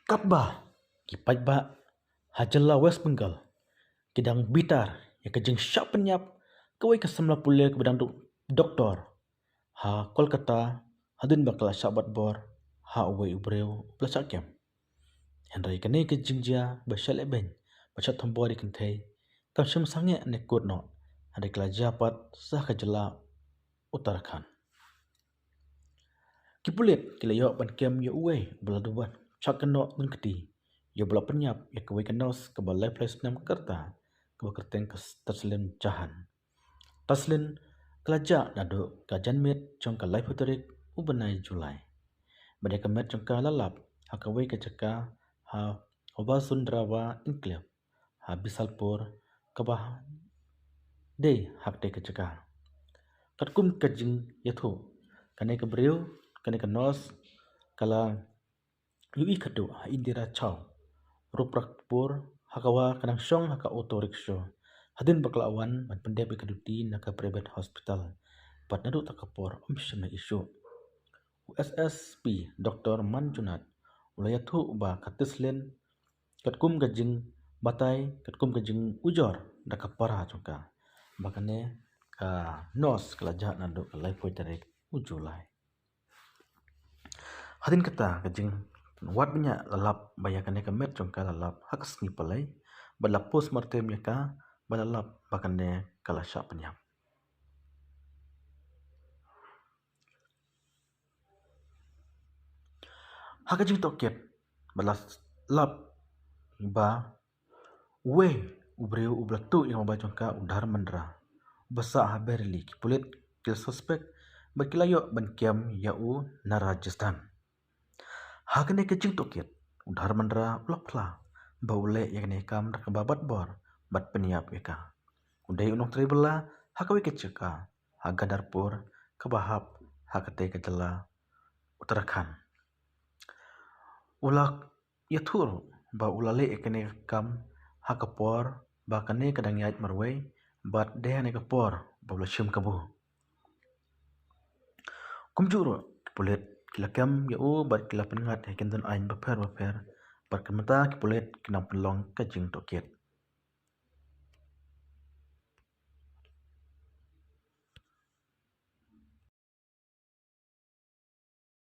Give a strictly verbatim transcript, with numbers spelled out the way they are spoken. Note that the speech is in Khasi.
Katba ki paidbah ha jylla West Bengal ki dang bitar ïa ka jingshah pynïap kawei ka samla pule kaba dang duk doktor ha Kolkata hadien ba ka la shah bat bor ha uwei u briew uba la shah kem. Hynrei kane ka jingjia ba shah lehbeiñ, ba shah thombor ïa ki kynthei, kam shym sangeh ne kut noh, hynrei ka la jia pat sha ka jylla Uttarakhand. Ki pulit ki la ïoh ban kem ïa uwei uba la duh ban shah kynnoh nongkti ïa uba la pynïap ïa kawei ka nurse kaba laiphew lai snem ka rta, kaba kyrteng ka Taslim Jahan. Taslim ka la jah naduh ka janmiet jong ka laiphew tarik u bnai July. Bad ïa ka met jong ka la lap ha kawei ka jaka ha Vasundhara Enclave ha Bisalpur, kaba dei ha katei ka jaka. Katkum ka jingïathuh, kane ka briew, kane ka nurse, ka la ïohi khadduh ha Indira Chowk, Ruprakpur, ha kaba ka dang shong ha ka auto rickshaw hadien ba ka la wan ban pyndep ïa ka duty na ka private hospital. Bad naduh ta ka por ym shym la ïohi shuh. U S S P Doctor Manjunath u la ïathuh ba ka Taslim, katkum ka jingbatai, katkum ka jingujor da ka para jong ka, ba kane ka nurse ka la jah naduh ka laiphew tarik u July. Hadien kata ka jingwad bniah la lap ba ïa kane ka met jong ka la lap ha ka sngi Palei, bad la postmortem ïa ka, bad la lap ba kane ka la shah pynïap. Ha ka jingtohkit bad la lap ba uwei u briew uba la tuh ïa ka mobile jong ka, u Dharmendra, uba sah ha Bareilly, ki pulit ki la suspect bad ki la ïoh ban kem ïa u na Rajasthan. Ha kane ka jingtohkit, u Dharmendra u la phla ba u leh ïa kane ka kam da kaba bat bor bad pynïap ïa ka. U dei u nongtrei bylla ha kawei ka jaka ha Gadarpur, kaba hap ha katei ka jylla Uttarakhand. U la ïathuh ruh ba u la leh ïa kane ka kam ha ka por ba kane ka dang ïaid marwei, bad dei ha kane ka por ba u la shim kabu. Kumjuh ruh ki pulit ki la kem ïa u bad ki la pynngat ïa ki kyndon aiñ bapher bapher, bad ka mynta ki pulit ki nang pynlong ka jingtohkit.